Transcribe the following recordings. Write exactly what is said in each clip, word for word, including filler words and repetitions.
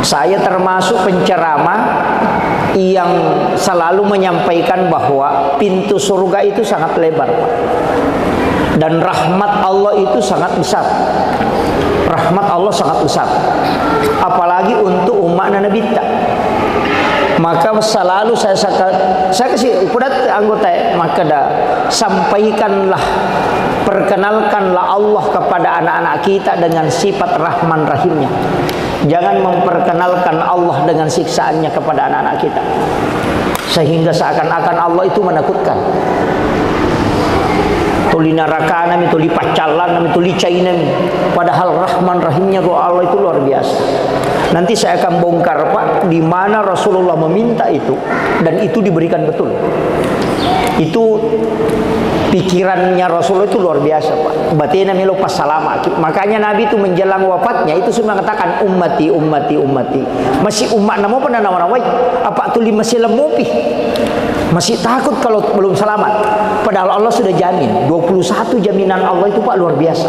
Saya termasuk penceramah yang selalu menyampaikan bahwa pintu surga itu sangat lebar, Pak. Dan rahmat Allah itu sangat besar. Rahmat Allah sangat besar. Apalagi untuk umatna Nabitta. Maka selalu saya saka-, saya kasih upadat anggota, maka da, sampaikanlah, perkenalkanlah Allah kepada anak-anak kita dengan sifat Rahman Rahimnya. Jangan memperkenalkan Allah dengan siksaannya kepada anak-anak kita. Sehingga seakan-akan Allah itu menakutkan. Tuli narakanami, tuli paccallanami, tuli cainami. Padahal Rahman Rahimnya doa Allah itu luar biasa. Nanti saya akan bongkar, Pak, di mana Rasulullah meminta itu dan itu diberikan betul. Itu pikirannya Rasulullah itu luar biasa, Pak. Batena melo passalamaki. Makanya Nabi itu menjelang wafatnya itu sudah mengatakan, "Ummati, ummati, ummati." Masih umatna mopa nawai. Apa tuli masih lemopi. Masih takut kalau belum selamat. Padahal Allah sudah jamin. Dua puluh satu jaminan Allah itu, Pak, luar biasa.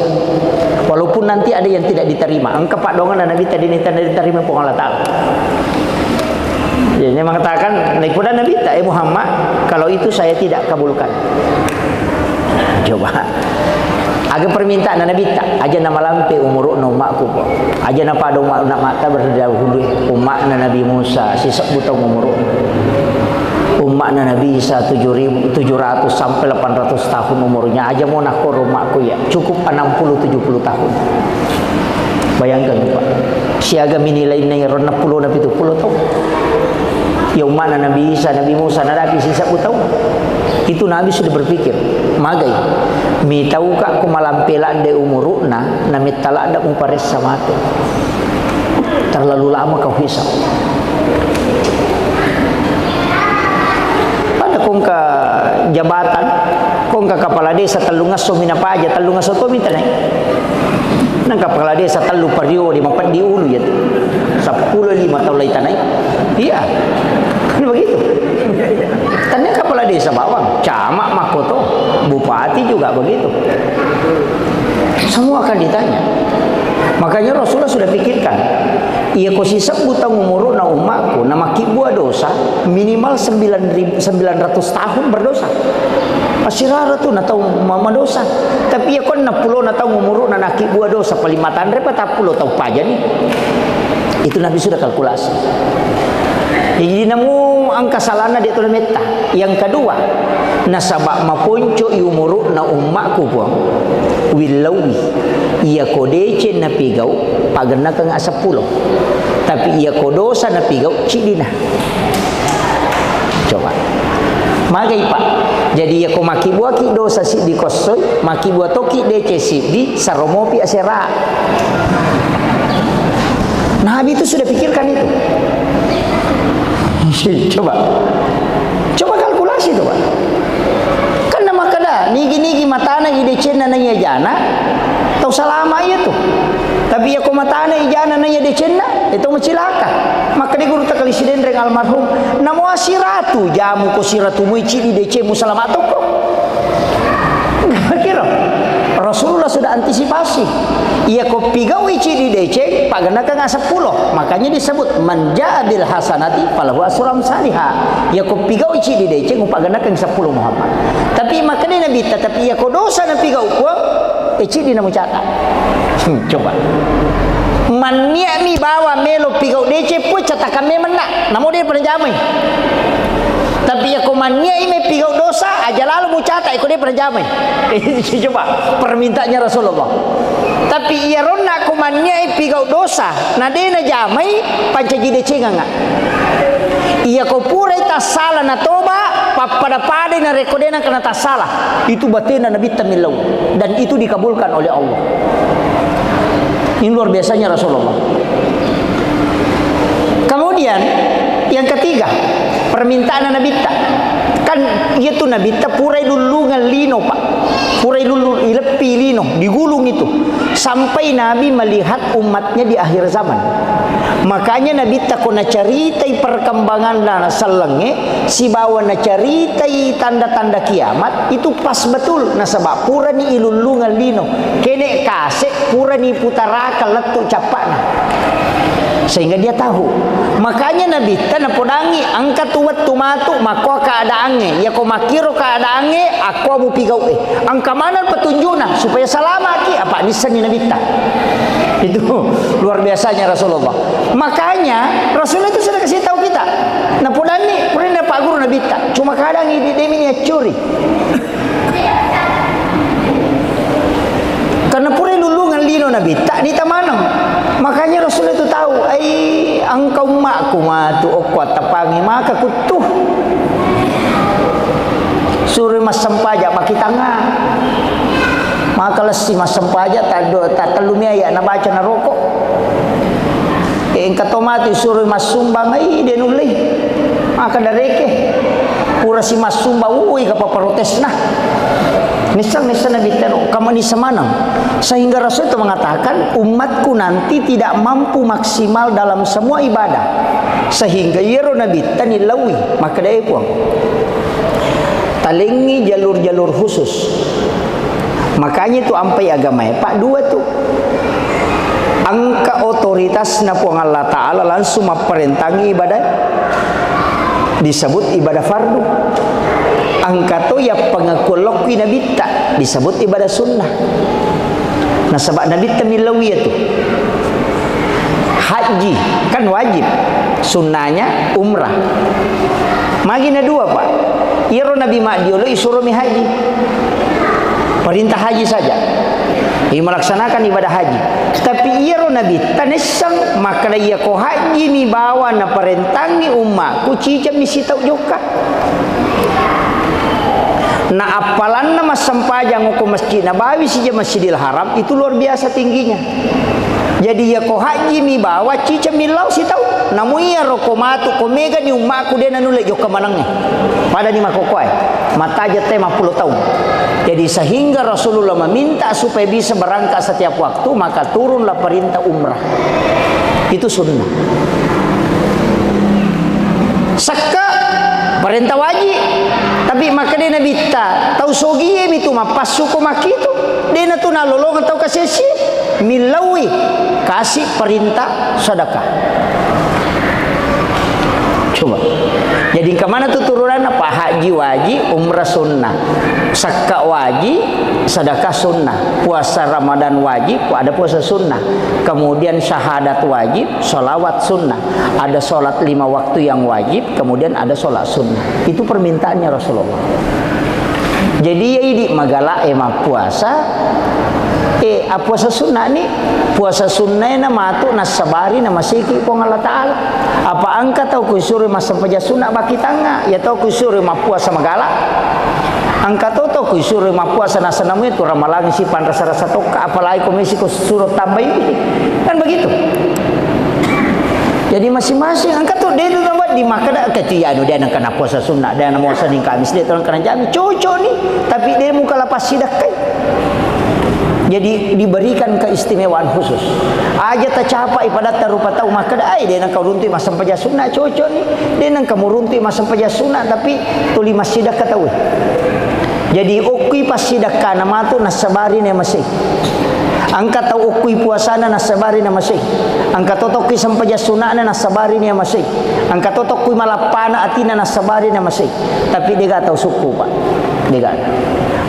Walaupun nanti ada yang tidak diterima. Engka, Pak, dongan Nabi tadi ini tidak diterima Puang Allah Ta'ala. Jadi, dia mengatakan, naikuda Nabitta, "Eh, Muhammad, kalau itu saya tidak kabulkan." Coba. Aga permintaan Nabitta, aja na malampe umuru'na ummakku, po. Aja na pada umma-, na matta berdahulu, eh. Ummakna Nabi Musa, sisebbu taung umuru'na. Ummakna Nabi Isa, tujuh ribu, tujuh ratus sampai delapan ratus tahun umurnya. Aja mo nakkoro ummakku, ya. Cukup enam puluh tujuh puluh tahun. Bayangkan, Pak. Siaga mini lainna iyaro enneng pulo na pitu pulo taung. Ya, ummana Nabi Isa, Nabi Musa, nadapi sisebbu taung. Itu Nabi sudah berpikir, magai. Mitauka ko malampe ladde umuru'na, na metta ladde muparessa mate. Terlalu lama kau hisab. Pada kongka jabatan, kongka kepala desa tellungesso minapaja, tellungesso to mitanai. Nang kepala desa tellu periode mapeddi ulu ya tu. Seppulo lima tahun lai tanai. Iya. Kan begitu. Tanya kepala desa bawang, camat makkoto, bupati juga begitu. Semua akan ditanya. Makanya Rasulullah sudah pikirkan, iya ko sisebbu taung umuru'na ummakku, na makibbua dosa, minimal sembilan ribu, sembilan ratus tahun berdosa. Asirara tu na tau ma-, madosa. Tapi iya ko enneng pulo na taung umuru'na nakibbua dosa, paling matanre patappulo taung pajani. Itu Nabi sudah kalkulasi. Jadi namu angka salana dia tu metta. Yang kedua, nasaba maponco'i umuru'na ummakku, Puang. Willauwi. Iya ko deceng napigau, pagennakeng seppulo. Tapi iya ko dosa napigau, ciddina. Coba. Magai, Pak. Jadi, iya ko makkibuaki dosa siddi kossoi, makkibua toki deceng siddi, saromopi asera. Nabi itu sudah pikirkan itu. Coba. Coba kalkulasi itu, Pak. Kan na makkeda, nigi-nigi matana i decenna naiya jana, tau salama iya tu. Tapi iya ko matana i jana naiya decenna, itu macilaka. Makkeda guru takali Sidenreng almarhum, namo asiratu jamu ko siratu mui cidi decemu salama tokko. Kira Rasulullah sudah antisipasi. Iya ko pigaui cidi deceng, pagennakeng seppulo. Makanya disebut, "Man jaa bil hasanati falahu asru amsaliha." Iya ko pigaui cidi deceng, upagennakeng seppulo Muhammad. Tapi makanya Nabi, tetapi iya ko dosa na pigau, Puang, eh, cidi na mucata. Hmm, coba. Manniami bawa melo pigau deceng, Puang, catakan memenna. Namo de pernah jamai. Tapi iya ko manniai me pigau dosa, aja lalo mucata, iko de pernah jamai. Coba, permintaannya Rasulullah. Tapi iya ronna ko manniai pigau dosa, na de na jamai, pancaji decengangnga. Iya ko purai tassala na toba, pappada-padai na rekko de na kena tassala. Itu batena Nabi tamillau. Dan itu dikabulkan oleh Allah. Ini luar biasanya Rasulullah. Kemudian, yang ketiga, permintaan Nabitta. Kan, iya tu Nabitta purai lullungan lino, Pak. Purai lullu-, ileppi lino, digulung itu. Sampai Nabi melihat umatnya di akhir zaman. Makanya Nabitta ko nacaritai perkembangan na sellengnge, sibawa nacaritai tanda-tanda kiamat, itu pas betul. Nasaba purani ilullungan lino. Kene kase, purani putarakang lettu cappana. Sehingga dia tahu. Makanya Nabitta napodangi, engka tu wettu matu, makko keadaangnge. Iya ko makkiro keadaangnge, akko mupigau'e. Engka maneng petunjukna supaya salamaki, apa nissenni Nabitta. Itu luar biasanya Rasulullah. Makanya Rasulullah itu sudah kasih tahu kita. Napodanni, pernah Pak Guru Nabitta. Cuma kadang ini dia ini curi. Karena pura lulungan lino Nabitta, nita maneng. Makanya Rasul itu tahu, ai, engka ummakku matu okko attapangi, maka kuttu. Suri massempaja makitanga. Maka lessi massempaja, taddo, tatellu mi aya nabaca naroko. Engka to matu suroi massumbang, ai, de nullei. Maka dareke. Pura si massumbang, woi, kapa protesna. Nisseng, nisseng Nabitta, kama nisseng maneng. Sehingga Rasul itu mengatakan, umatku nanti tidak mampu maksimal dalam semua ibadah. Sehingga iyaro Nabitta nillaui, makkeda, "Eh, Puang, talengngi jalur-jalur khusus." Makanya itu ampai agamae, Pak, dua tu. Engka otoritasna Puang Allah Ta'ala langsung mapparentangi ibadah, disebut ibadah fardu. Engka to yappangakuan lokki Nabitta, disebut ibadah sunnah. Nasaba Nabitta millau iya tu. Haji kan wajib, sunnahnya umrah. Magi na dua, Pak. Iyaro Nabi maddiolo isuromi haji. Perintah haji saja. Ini melaksanakan ibadah haji. Tapi iyaro Nabitta nisseng makkeda, iya ko haji mi bawa naparentangi ummaku, ciceng mi sitau jokka. Na appalanna massempajang ko Masjid Nabawi sija Masjidil Haram itu luar biasa tingginya. Jadi, iya ko haji mi bawa, ciceng mi lao sitau. Namu iyaro ko matu, ko megani ummaku, de nanulle jokka manengnge. Padani makkokkoe. Mattaja te mappulo taung. Jadi, sehingga Rasulullah meminta supaya bisa berangkat setiap waktu, maka turunlah perintah umrah. Itu sunnah. Sekka, perintah wajib. Tapi makkeda Nabitta, tau sogie mi tu mappassu ko makkitu. De natu nalolongeng tau kasessi. Millaui kasi perintah sedekah. Coba. Jadi, kemana tu turunanna? Pak, haji wajib, umrah sunnah. Sekka wajib, sedekah sunnah. Puasa Ramadan wajib, ada puasa sunnah. Kemudian syahadat wajib, salawat sunnah. Ada salat lima waktu yang wajib, kemudian ada salat sunnah. Itu permintaannya Rasulullah. Jadi, iya idi magala e mappuasa, eh, appuasa sunnah ni, puasa sunnah na matu nassabari namaseki Puang Allah Ta'ala. Apa engka tau kusuroi massempajang sunnah baki tangnga, iya tau kusuroi mappuasa magala. Engka to tau kusuroi mappuasa nasenamui tu ramalang si panrasa-rasa tokka, apalagi komisi ko suro tambai. Kan begitu. Jadi masing-masing engka to de tu tambah di makkeda, engka tu iya anu, de nengka napuasa sunnah, de namuasa Senin Kamis, de tolong kena jami, cocok ni, tapi de muka lapas sidakkai. Jadi diberikan keistimewaan khusus. Aja tacapai padatta rupa tau makkeda, ai de nengka uruntu massempajang sunnah, cocok ni, de nengka muruntu massempajang sunnah, tapi tuli massidakka tau. Jadi okkui passidakkana matu nassabari na masei. Engka tau okkui puasana nassabari na masei. Engka to tokkui sempajang sunana nassabari na masei. Engka to tokkui malappana atina nassabari na masei. Tapi dega tau sukku, Pak. Dega.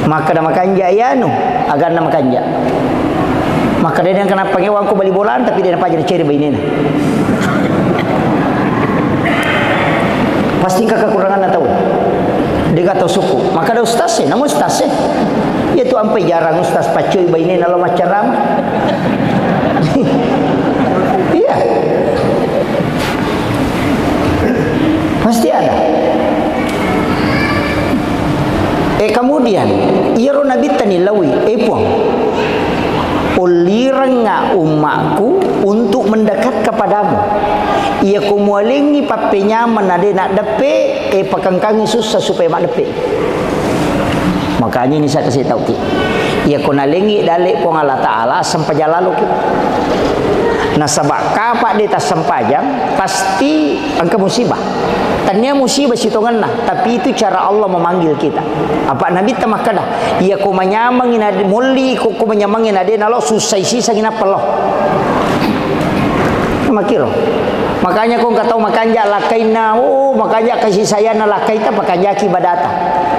Makkeda makanja iyanu, aganna makanja. Makkeda de nengka nappangewangku bali bolan, tapi de napaja naceri bainena. Pasti engka kekuranganna tau. Dega tau sukku. Makkeda ustaz e, namu ustaz e. Iya tu ampai jarang ustaz paccoi bainena lo maccarama. Iya. Pasti ada. Eh, kemudian, iyaro Nabitta nillaui, eh, Puang, ullirengnga ummaku untuk mendekat kepadamu. Iya ko mualengngi pappenyameng na de naddeppe, eh, pakengkangi sussa supaya maddeppe. Makanya ini saya kasih tahu ki. Iya ko nalengngi dale Puang Allah Ta'ala, sempajang lalo ki. Nasaba kapa de tassempajang, pasti engka musibah. Tania musibah sitongenna, tapi itu cara Allah memanggil kita. Apa Nabitta makkeda, iya ko manyamengngi na molli, ko, ko manyamengngi na de nalo, sussai sisangi nappa lo. Makkiro. Makanya ko engka tau makanja lakkainna, oh, makanja kasih sayangna lakkaita, pakanjaki ibadata.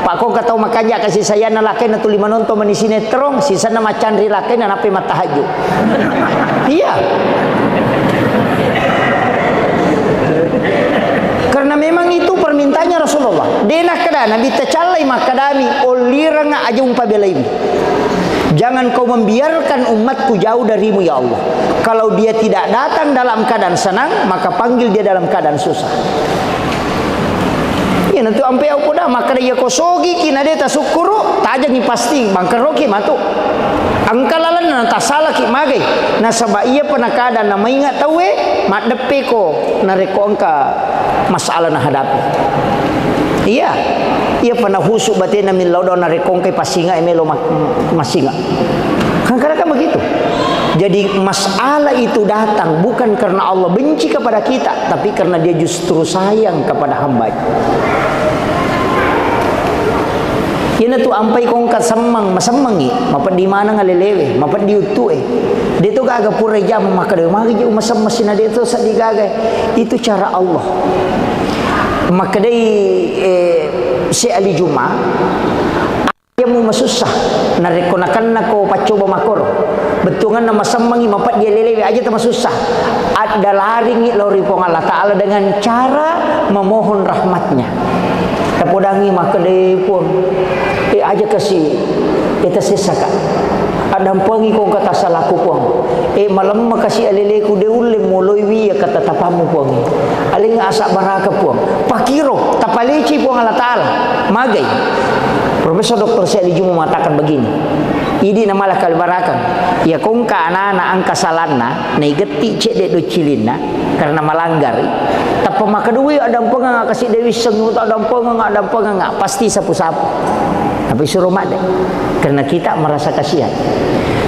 Pa ko engka tau makanja kasih sayangna lakkainna tuli manonton mani sinetron, sisenna maccanri lakkainna nappai mattahajju. Iya. Karena memang itu permintaannya Rasulullah. De nakkeda Nabi tacallai makkadami, "Ollirengnga aja umpabelaiwi." Jangan kau membiarkan umatku jauh darimu, ya Allah. Kalau dia tidak datang dalam keadaan senang, maka panggil dia dalam keadaan susah. Iyanatu ampe au poda, makkeda iya ko sogiki na de tasukkuru, tajengi pasti bangkerroki matu. Engka lalenna tasalaki magai, nasaba iya penakada na mainga tauwe, maddeppeko narekko engka masalah nahadapi. Iya, iya pernah husuk batena millau dona rekongkai pasinga e melo ma-, masinga. Kadang-kadang kan begitu. Jadi masalah itu datang bukan karena Allah benci kepada kita, tapi karena Dia justru sayang kepada hambanya. Iyanatu ampai kongka semmeng, masemmengi, mapeddi maneng alelewe, mapeddi uttue. De to gaga pura jam makkeda magi je umasemmeng sina de to seddi gaga. Itu cara Allah. Makkedai, eh, Syekh Ali Juma, "Aja mu masussa, narekko nakennako paccoba makkoro. Bettuanganna masemmengi mapeddi alelewe, aja tamasussa. Addalaringi lao ri Puang Allah Ta'ala dengan cara memohon rahmatnya." Tapodangi makkeda, "Eh, Puang, eh, aja kasi, eh, tasessaka." Addampengi ko engka tasalaku, Puang. E, malemma kasi aleleku, de ulle moloi wi iya katatapammu, Puang. Alengnga asabbaraka, Puang. Pakiro, tapaleci Puang Allah Ta'ala. Magai. Profesor Doktor Syekh Ali Juma mengatakan begini. Idi namala kalibarakang. Iya ko engka anana engka salanna, naigetti cedde doccilinna, karena malanggari. Tappa makkedui, "Addampengengnga kasi de wisseng, addampengengnga, addampengengnga." Pasti sapu-sapu. Tapi suruh madde. Karena kita merasa kasihan.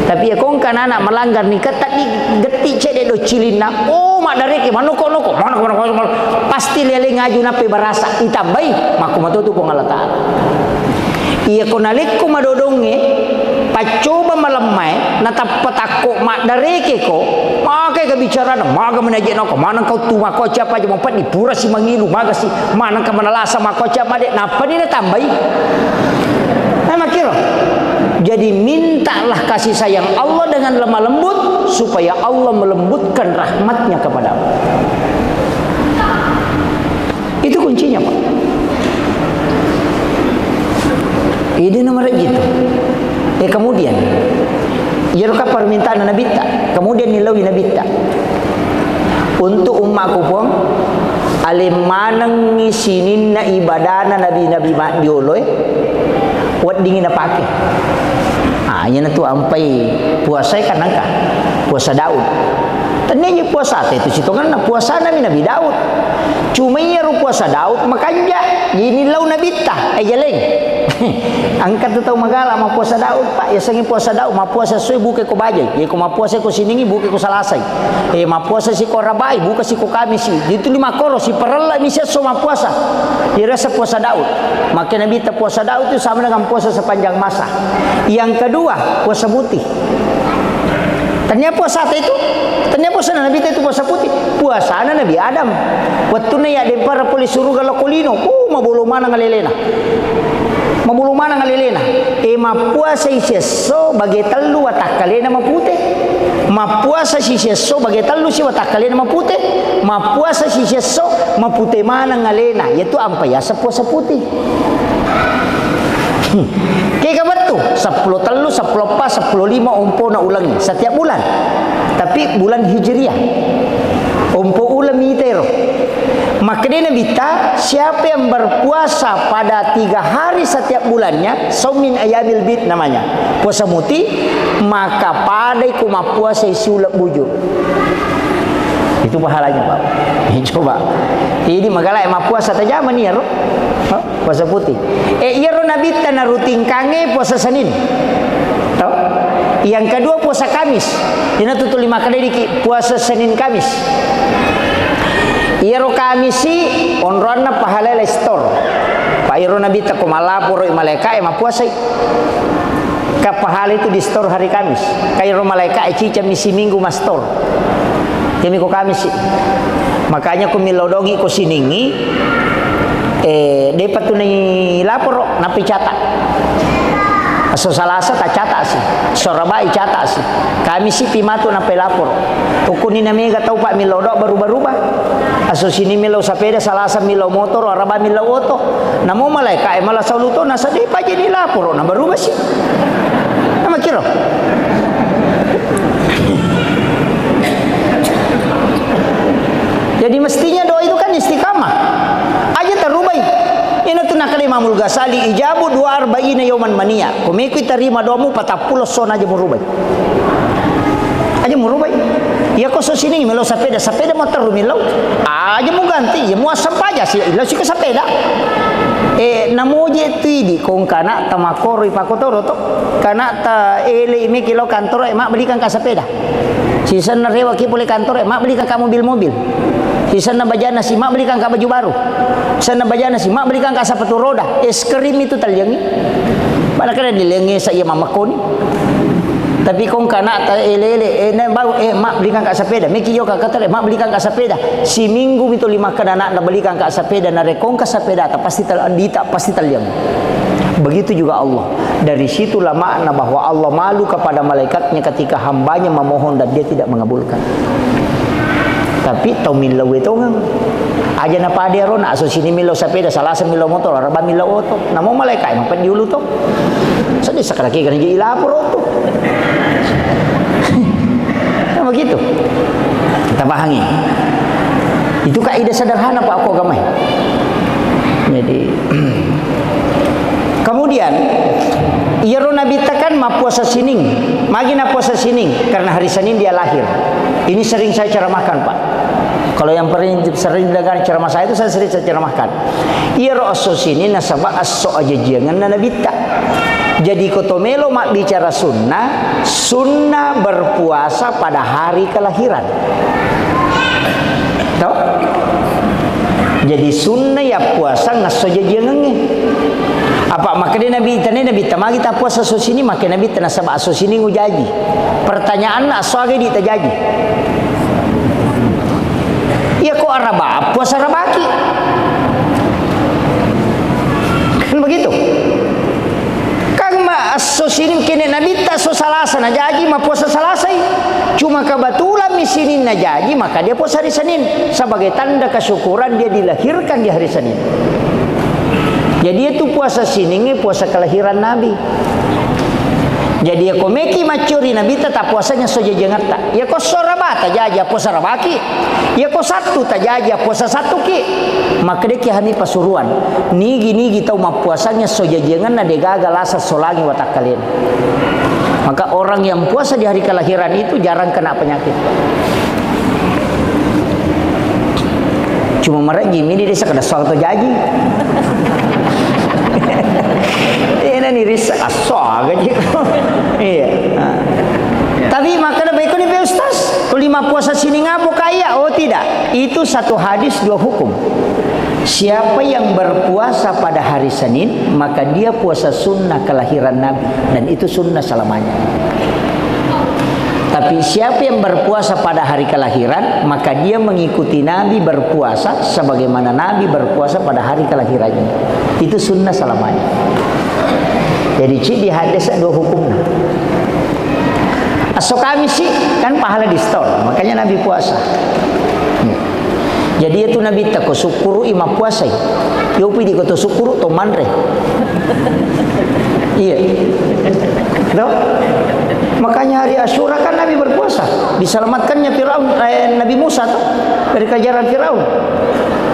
Tapi iya ko engka anak melanggar nikah, tadi getti cedde doccilinna, oh, maddareke, manoko-noko, manoko-noko, manoko. Pasti lele ngaju nappe barasa, itambai, makku matotu Puang Allah Ta'ala. Iya ko nalekko madodongnge, paccoba malemmae, natappa takko maddareke ko, magai kebicaraan, maga menaje noko, maneng kau tu mako siapa aja mau peddi, pura si mangilu, maga si, maneng ka manalasa mako siapa de, nappani natambai. Nah, makkiro. Jadi, mintalah kasih sayang Allah dengan lemah lembut, supaya Allah melembutkan rahmatnya kepadamu. Itu kuncinya, Pak. Ini nomor itu. Eh, kemudian, iyaro ka permintaan Nabitta, kemudian nilaui Nabitta. Untuk ummaku, Puang, aleng manengngi sininna ibadana nabi-nabi maddioloe, weddingngi napake. Ah, iyanatu ampai puasae kan engka. Puasa Daud. Tennia je puasata itu sitongenna, puasanami Nabi Daud. Cuma iyaro puasa Daud makanja, ini lau Nabitta, eh, jaleng. Engka tu tau magala mappuasa Daud, Pak. Yasengnge puasa Daud, mappuasa essoe buke ko bajai. Ye ko mappuasa ko siningi buke ko salasai. Eh, mappuasa si ko rabai, buka si ko kamisi. Itu lima koro, si parella mi siesso mappuasa. Dirasa puasa Daud. Maka Nabitta puasa Daud itu sama dengan puasa sepanjang masa. Yang kedua, puasa putih. Tennia puasata itu, tennia puasana Nabitta itu puasa putih. Puasana Nabi Adam. Wettunna yaddempara pole suruga lao ko lino, uh, mabolo maneng alelena. Mabolo maneng alelena. E, mappuasai siesso bage tellu watakkalena mapute. Mappuasa si siesso bage tellu si watakkalena mapute. Mappuasa si siesso mapute maneng alena. Yaitu ampai yaseng puasa putih. Hmm. Kega wettu, seppulo tellu, seppulo eppa, seppulo lima ompona ulengnge setiap bulan. Tapi bulan Hijriah. Ompo uleng mitero. Makkedai Nabitta, siapa yang berpuasa pada tiga hari setiap bulannya, saum min ayyamil bid namanya, puasa muti, maka padai ko mappuasai siuleng bujur. Itu pahalanya, Pak. Coba. Ini magala mappuasa tajamani iyaro. Hah? Puasa putih. Eh, iyaro Nabitta narutinkangnge puasa Senin. Tau? Yang kedua puasa Kamis. Ina tutuli makkedai diki puasa Senin Kamis. Iyaro Kamisi onroanna pahala lai setor. Pa iyaro Nabitta ko malaporo i malaika e mappuasai. Ka pahala itu di setor hari Kamis. Ka iyaro malaika e cicammi siminggu mastor. Iyami ko Kamisi. Makanya ko millau dongi ko siningi, eh, depa tu nai laporo, nappi cata. Aso Salasa ta cata si, so Arabai cata si. Kamisi pi matu nappi laporo. Ukkuni na mega tau pa millau do baruba-ruba. Aso Sining millau sapeda, Salasa millau motoro, Araba millau oto. Namo malaika e mala saulu to, nasa depa jadi laporo, na baruba si. Nama kiro. Jadi mestinya doa itu kan istiqamah. Aja tarubai. Ina tu nakale Imamul Ghazali, ijabu dua arba'ina yauman mania. Komekui tarima doamu patappulo sona aja murubai. Aja murubai. Iya ko so sining melo sapeda, sapeda motor melo. Aja muganti, ya muasam paja si, ilo siko sapeda. Eh, namoje tu idi kong kana tamakoro ipakotoro to. Kana ta ele imi kilo kantoro e mabbelikan ka sapeda. Sisenna rewa ki pole kantoro e, mabbelikan ka mobil-mobil. Sisenna bajana si, mabbelikan ka baju baru. Sisenna bajana si, mabbelikan ka sapatu roda. Es krim itu taliangi. Pada kada dilengi sa iya mamakoni. Tapi kong kana ta elele, eh, na bau, eh, mabbelikan ka sapeda. Meki yo ka katare, mabbelikan ka sapeda. Siminggu mito lima kana na belikan ka sapeda, na rekong ka sapeda, ta pasti tal-, dita pasti taliangi. Begitu juga Allah. Dari situlah makna bahwa Allah malu kepada malaikatnya ketika hambanya memohon dan dia tidak mengabulkan. Tapi tau millau e tongeng. Aja na pade aro, na aso sini millau sapeda, Salasa millau motor, Araba millau oto. Namo malaikat yang peddi ulu to. Sedih sakara kega na jadi lapor to. Nah, begitu. Kita pahami. Itu kaidah sederhana, Pak, aku agama. Jadi, kemudian, iyaro Nabitta kan mappuasa sining. Magi nappuasa sining? Karena hari Senin dia lahir. Ini sering saya ceramahkan, Pak. Kalau yang pernah sering dengar ceramah saya itu, saya sering saya ceramahkan. Iyaro esso sining nasaba esso ajajiangenna Nabitta. Jadi, ko to melo mabbicara sunnah, sunnah berpuasa pada hari kelahiran. Toh? Jadi, sunnah ya puasa ngesso jajiangengnge. Apa makkeda Nabi, tane Nabi tamagi ta puasa esso sining, makkeda Nabi ta nasaba esso sining ujaji. Pertanyaanna, esso aga idi tajaji? Iya ko Araba, puasa Arabaki. Kan begitu? Kan ma esso sining kene Nabitta esso Salasa najaji, mappuasa Salasai. Cuma kebetulan mi sining najaji, maka dia puasa hari Senin sebagai tanda kesyukuran dia dilahirkan di hari Senin. Jadi itu puasa sining, puasa kelahiran Nabi. Jadi, iya ko meki maccuri Nabitta, ta puasanya esso jajiangatta. Iya ko esso Araba tajaji, puasa Arabaki. Iya ko Sattu tajaji, puasa Sattuki. Makkedaki hami Pasuruan. Nigi-nigi tau mappuasangnge esso jajiangenna degaga lasa solangi watakkalena. Maka orang yang puasa di hari kelahiran itu jarang kena penyakit. Cuma marejjimi di desa kada soal to jaji. Ena ni risa aso aga ji. Iya. Nah. Tapi makkeda baik ni pe Ustaz, ko lima puasa sining apo kaya? Oh tidak, itu satu hadis dua hukum. Siapa yang berpuasa pada hari Senin, maka dia puasa sunnah kelahiran Nabi, dan itu sunnah selamanya. Tapi siapa yang berpuasa pada hari kelahiran, maka dia mengikuti Nabi berpuasa sebagaimana Nabi berpuasa pada hari kelahirannya. Itu sunnah selamanya. Jadi, ci di hadis dua hukumnya. Esso Kamisi kan pahala diskon, makanya Nabi puasa. Hmm. Jadi, itu Nabitta ko sukkuru'i mappuasai. Yopi di ko to sukkuru to manre. Iya. Toh? Makanya hari Asyura kan Nabi berpuasa. Diselamatkannya Firaun, eh, Nabi Musa toh, dari kejaran Firaun.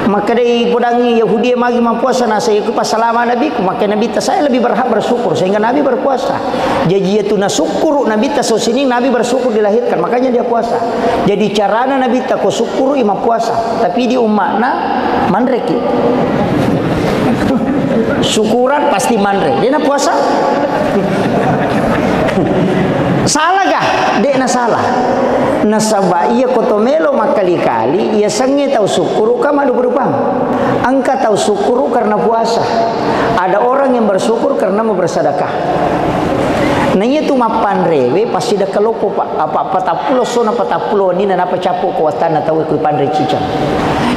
Makkedai podangi Yahudi magi mappuasa, nasa iku pasalama Nabiku, maka Nabitta saya lebih berhak bersyukur sehingga Nabi berpuasa. Jaji iya tu nasukkuru Nabitta esso sining, Nabi bersyukur dilahirkan, makanya dia puasa. Jadi carana Nabitta ko sukkuru'i mappuasa, tapi di umma'na manreki. Syukuran pasti manre. Dia na puasa? Salah gah? De'na salah. Nasaba iya ko to melo makkali-kali, iya sengnge tau sukkuru ka maddupa-dupang. Engka tau sukkuru karena puasa. Ada orang yang bersyukur karena mau bersedekah. Na iya tu mappanrewe, pasti dekke loko, Pak. Apa patappulo essona, patappulo wenninna, napa cappu ko wattanna tauwe ko ipanre ciceng.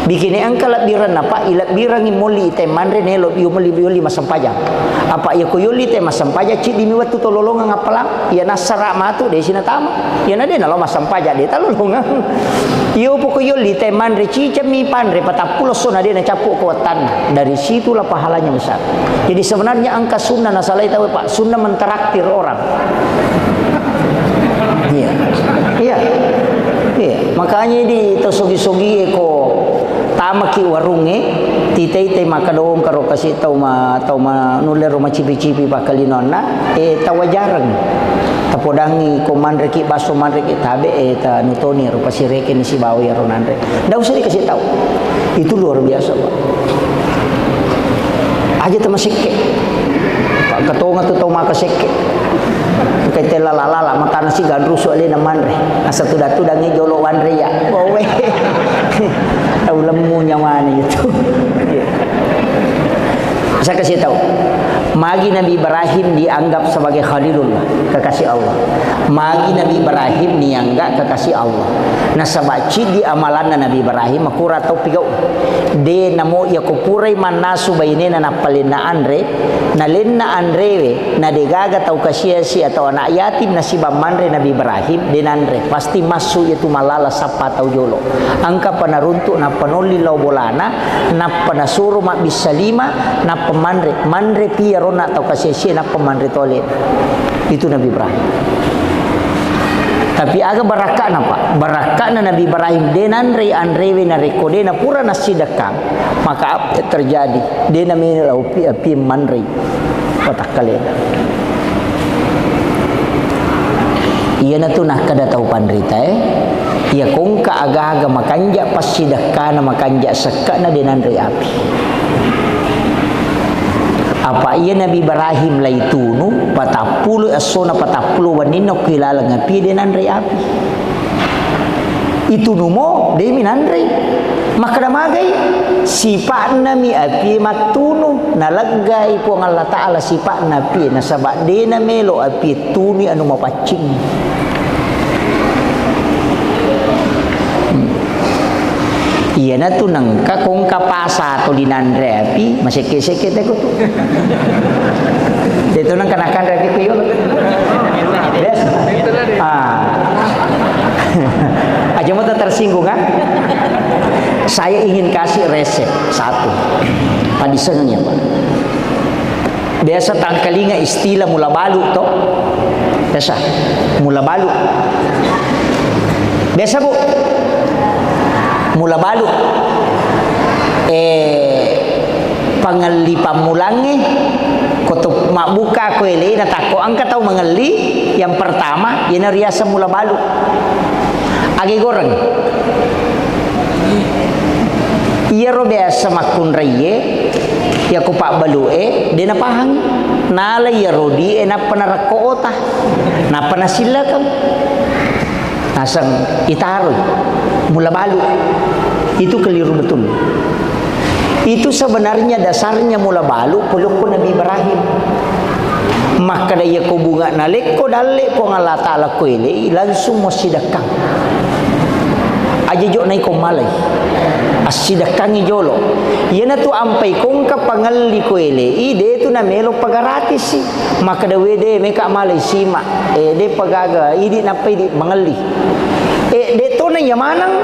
Bikini engka lebbirenna, Pak, ilebbirengi molli ite manre, nelo iyo molli, yolli massempajang. Apa iya ko yolli ite massempajang, ciddimi wettu to lolongeng appalang, iya nassara matu, de sinatama. Iyana de nalo massempajang, de talolongeng. Iyo poko yolli ite manre, cicemmi panre, patappulo essona de nacappu ko wattanna. Dari situlah pahalanya besar. Jadi sebenarnya engka sunna nasalai tauwe, Pak, sunna mentraktir orang. Iya. Iya. Iya. Makanya di to sogi-sogi e ko tamaki warungnge, titei-tei makkeda, "Ongka ro kasi tau ma-, tau ma-, nulle ro macipi-cipi pakkalinonna, eh, tawajareng. Tapodangi ko manreki basso, manreki tabe, eh, ta nutoni ro pasireke ni sibawa iyaro nanre." Ndak usah dikasih tahu. Itu luar biasa, Pak. Aja tamasekke. Pak, ketonga tu tau maka sekke. Kaitella lala, matana si ganrusu alena manre. Asa tuda-tudangi jolo wanre ya. Owe. Tau lemmu nyawane itu. Saya kasih tahu. Magi Nabi Ibrahim dianggap sebagai Khalilullah, kekasih Allah. Magi Nabi Ibrahim nianggap kekasih Allah. Nasaba ciddi amalanna Nabi Ibrahim, makura tau pigau. De namo iya ko purai mannasu bainena nappalenna anre, nalenna anrewe, na degaga tau kasiasi atau anak yatim nasiba manre Nabi Ibrahim, de nanre. Pasti massu iya tu malala sappa tau jolo. Engka pa naruntuk nappa nolli lao bolana, nappa nasuro mabbissa lima, nappa manre. Manre pi iyaronna tau kasiasi, nappa manre tole. Itu Nabi Ibrahim. Tapi aga barakka'na, Pak? Barakka'na Nabi Ibrahim, de nanrei anrewe narekko de napura nassidekkang, maka apa yang terjadi? De namelo api, api manrei patakkalena. Iyanatu nakkeda tau panrita, eh, iya kongka aga-aga makanja passidekkana, makanja sekke'na, de nanrei api. Apa iya Nabi Ibrahim laitunu, patappulo essona, patappulo wenninna okki laleng api, de nanrei api. Itunumo, demi nanrei. Makkeda magai, sipa'nami api mattunu, naleggai Puang Allah Ta'ala sipa'na api, nasaba de namelo api tunui anu mapaccing. Hmm. Iyanatu nengka kongka pasa tuli nanre api, masekke-sekke teko tu. Itu nengka nakanre api ku yolo. Biasa. Ah. Aja mata tersinggung, ah. Saya ingin kasih resep satu. Padisengi, Pak. Biasa tangkalinga istilah mula balu to? Biasa. Mula balu. Biasa, Bu. Mula balu. Eh, pangelli pammulangnge, ko to mabbuka ko ele, na takko engka tau mangelli, yang pertama, iyana riaseng mula balu. Age goreng. Iyaro biasa makkunraie, iyako pabbalu'e, de napahang. Nala iyaro die nappa narekko ota, nappa nasillekeng. Naseng itaroi, mula balu. Itu keliru betul. Itu sebenarnya dasarnya mula balu polokko Nabi Ibrahim. Makkeda iyako bunga nalekko dalle Puang Allah Ta'ala ko elei, langsung mo sidekkang. Aja jo naiko malai. Assidekkangi jolo. Iyanatu ampai kongka pangelli ko elei, de tu namelo pagaratisi. Makkeda wede meka malai sima. Eh, de pagaga, idi nappa idi mangelli. Eh, de tona iya maneng,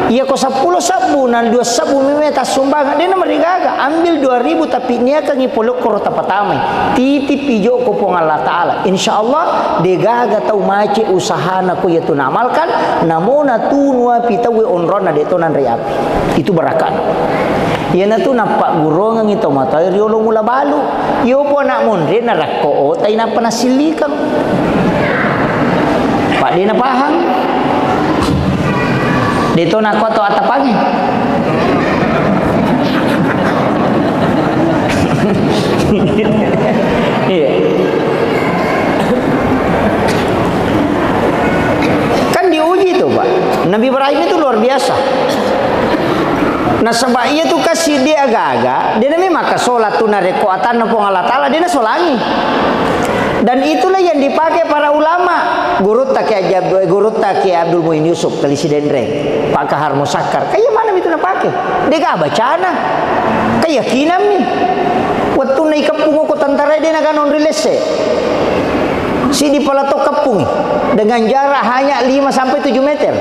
iya ko seppulo sebbu, na dua sebbu meme tassumbangeng, de namarigaga, ambil dua ribu tapi niakangi polokko ro tapatamai. Titipi joko Puang Allah Ta'ala. Insya Allah, de gaga tau mace usahana ko iya tu naamalkan, namo natunu api tauwe onronna de to nanre api. Itu barakana. Iyanatu nappaggurongengngi tomatoae riolo mula balu. Iyopo anak monri narakko otai nappa nasillikeng. Pak de napahang. De to nakko to atapangi. Iya. Kan diuji tuh, Pak. Nabi Ibrahim itu luar biasa. Nasaba iya tu kasi de aga-aga, de nami maka solat tu narekko atanna Puang Allah Ta'ala, de nasolangi. Dan itulah yang dipakai para ulama. Gurutta Kiai Ab-, gurutta Kiai Abdul Muin Yusuf, Kali Sidenreng, Pak Kahar Musakkar. Kayak mana itu napake? Dega bacana. Keyakinan mi. Wettunna ikeppung ko tentara de naga non rilesse. Sidi pala to keppung dengan jarak hanya lima sampai tujuh meter.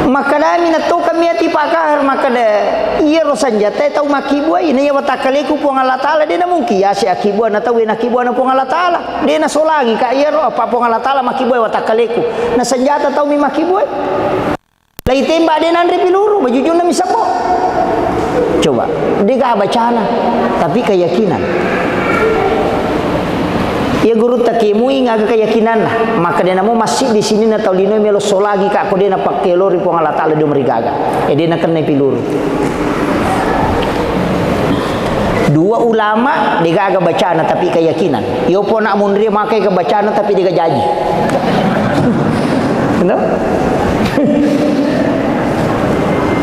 Makkedami nattoka mi ati Pak Kahar, makkeda, "Iyaro senjatae tau makkibuai, naiya watakkaleku Puang Allah Taala, de namungkin yase akkibuana tau, e nakkibuana Puang Allah Taala. De nasolangi ka iyaro, apa Puang Allah Taala makkibuai watakkaleku. Na senjata tau mi makkibuai." Lai tembak de nanre piluru, bajujunna mi seppo. Coba, dega bacana, tapi keyakinan. Iya gurutta Kiai Muin aga keyakinanna, maka de namo masjid di sini na tau lino melo solagi ka ko de napakkelori Puang Allah Taala di umri gaga. E de nakennai piluru. Dua ulama degaga bacana tapi keyakinan. Yo pona munri makai ke bacana tapi dega jaji. No?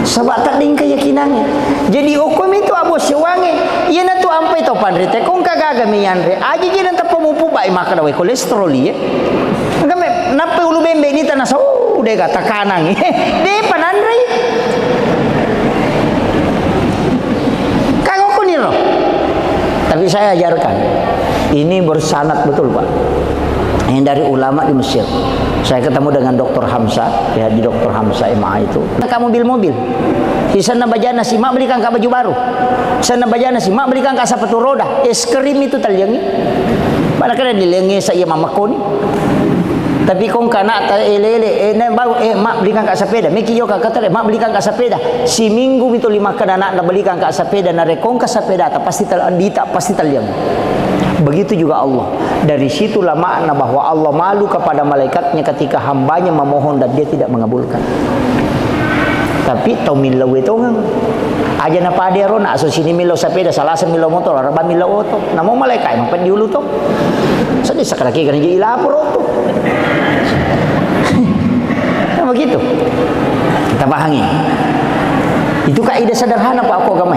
Saba' tedding keyakinannya. Jadi okko mi tu abo sewange, iya na tu ampai to panre te kong kagaga mi yanre. Aji ji nang teppa mupu bai maka dawai kolesterol iye. Engka me nappai ulu bembe ni tana sau dega takanang. De pananrei. Kagokko niro. Tapi saya ajarkan. Ini bersanad betul, Pak. Ini dari ulama di Mesir. Saya ketemu dengan doktor Hamzah, ya, di doktor Hamzah M A itu. Ka mobil-mobil. Isenna bajana si, "Mak, belikan ka baju baru." Isenna bajana si, "Mak, belikan ka sepatu roda." Es krim itu taliangi. Mana kena dilengi saya mama koni. Tapi kong kana ta elele, eh, na bau, eh, "Mak, belikan ka sepeda." Meki yo ka katale, "Mak, belikan ka sepeda." Si minggu mito lima kena nak belikan ka sepeda, na rekong ka sepeda, ta pasti tal-, dita pasti taliang. Begitu juga Allah. Dari situlah makna bahwa Allah malu kepada malaikatnya ketika hambanya memohon dan dia tidak mengabulkan. Tapi tau millau e tongeng. Aja na pade ro, na so sini millau sepeda, Salasa millau motor, Araba millau oto. Namo malaikat emang peddi ulu to. Sedih sekali lagi kan jadi lapor oto. Nah, begitu. Kita pahami. Itu kaidah sederhana, Pak, aku agama.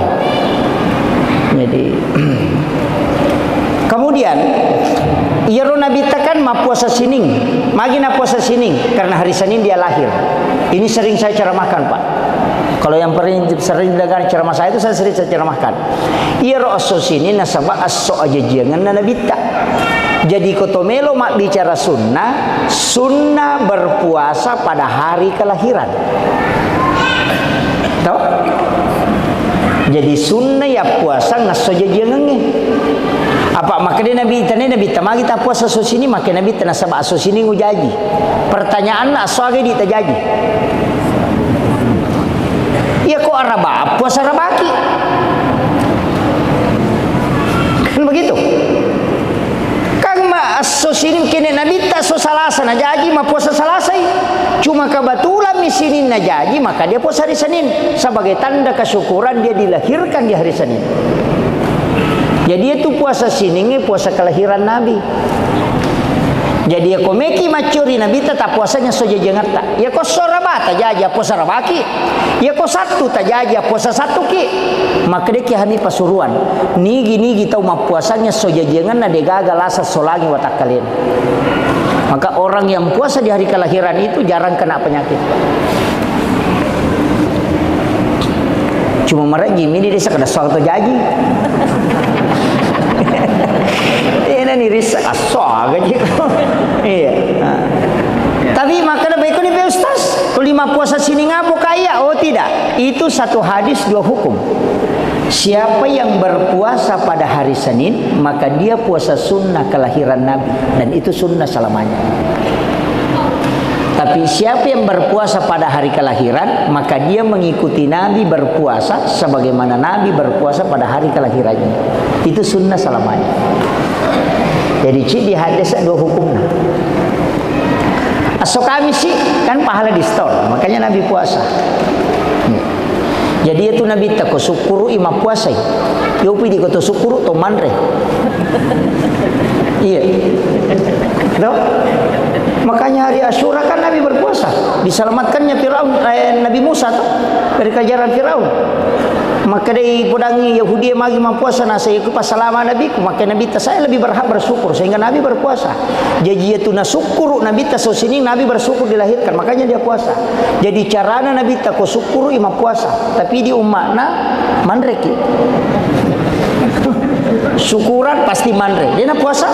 Jadi, kemudian, iyaro Nabitta kan mappuasa sining. Magi nappuasa sining? Karena hari Senin dia lahir. Ini sering saya ceramahkan, Pak. Kalau yang pering-, sering dengar ceramah saya itu saya sering saya ceramahkan. Iyaro esso sining nasaba esso ajajiangenna Nabitta. Jadi ko to melo mabbicara sunnah, sunnah berpuasa pada hari kelahiran. Tau? Jadi sunnah ya puasa ngesso jajiangengnge. Apa makkeda Nabi, tane Nabitta magi ta puasa esso sining, makkeda Nabitta nasaba esso sining ujaji. Pertanyaanna, esso aga idi tajaji? Iya ko Araba, puasa Arabaki. Kan begitu? Kan ma esso sining kene Nabitta esso Salasa najaji mappuasa Salasai. Cuma kebetulan mi sining najaji, maka dia puasa hari Senin sebagai tanda kesyukuran dia dilahirkan di hari Senin. Jadi itu puasa siningnge puasa kelahiran Nabi. Jadi, iya ko meki maccuri Nabitta, tappuasanya esso jajiangetta. Iya ko esso Araba tajaji, appuasa Arabaki. Iya ko Sattu tajaji, appuasa Sattuki. Makkedaki hani pasuruan. Nigi-nigi tau mappuasangnge esso jajiangenna degaga lasa solangi watakkalena. Maka orang yang puasa di hari kelahiran itu jarang kena penyakit. Cuma marejjimi di desa kada soal to jaji. Ena ni risa aso aga ji. Iya. Nah. Tapi makkeda baikku ni Pak Ustaz, ko lima puasa sining apo kaya? Oh tidak, itu satu hadis dua hukum. Siapa yang berpuasa pada hari Senin, maka dia puasa sunnah kelahiran Nabi, dan itu sunnah selamanya. Tapi siapa yang berpuasa pada hari kelahiran, maka dia mengikuti Nabi berpuasa sebagaimana Nabi berpuasa pada hari kelahirannya. Itu sunnah selamanya. Jadi, ci di hadis dua hukumnya. Esso Kamisi kan pahala di store, makanya Nabi puasa. Iya. Jadi, itu Nabitta ko sukkuru'i mappuasai. Yopi di ko to sukkuru to manre. Iya. Toh? Makanya hari Asyura kan Nabi berpuasa, diselamatkannya Firaun, eh, Nabi Musa toh, dari kejaran Firaun. Makkedai podangngi Yahudi, "Magi mappuasa, nasaba iko passalama Nabiku." Makkeda Nabitta, "Saya lebih berhak bersyukur," sehingga Nabi berpuasa. Jaji, iyatu nasukkuru Nabitta, so sining Nabi bersyukur dilahirkan, makanya dia puasa. Jadi, carana Nabitta ko sukkurui mappuasa, tapi di umma'na manreki. Syukuran pasti manre. De'na puasa?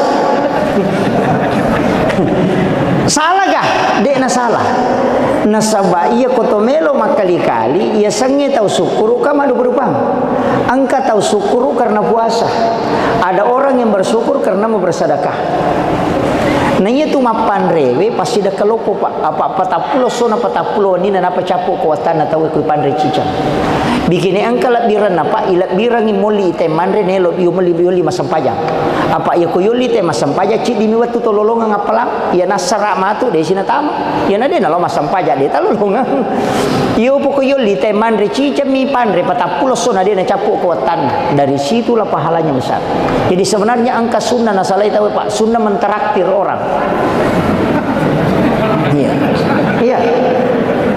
Salah ga? De'na salah. Nasaba iya ko to melo makkali-kali, iya sengnge tau sukkuruka maddupa-dupang. Engka tau sukkuru karena puasa. Ada orang yang bersyukur karena mau bersedekah. Na iya tu mappanrewe pasti dekke loppo, Pak. Apa patappulo essona, patappulo wenninna napa cappu ko wattanna tau e ko ipanre ciceng. Bikini engka lebbirenna, Pak, ilebbirengi molli ite manre, nelo iyo molli, yolli massempajang. Apa iya ko yolli te massempajang, ciddimi wettu to lolongeng appalang, iya nassara matu de sinatama. Iya na de nalo massempajang de talolongeng. Iyo poko yolli te manre ciceng mi panre patappulo essona de nacappu ko wattanna. Dari situlah pahalanya besar. Jadi sebenarnya engka sunna nasalai tau, Pak, sunna mentraktir orang. Iya. Iya.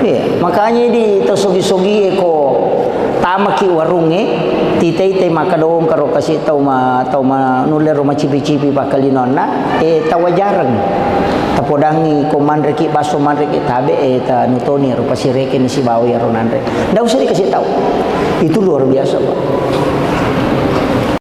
Iya. Makanya di to sogi-sogi e ko tamaki warungnge, tite-ite makkeda, "Ongka ro kasi tau ma-, tau ma-, nulle ro macipi-cipi pakkalinoanna, eh, tawajareng." Tapodangi ko manreki basso, manreki tabe, eh, tanutoni ro pasireke ni sibawa iyaro nanre. Ndak usah dikasih tahu. Itu luar biasa, Pak.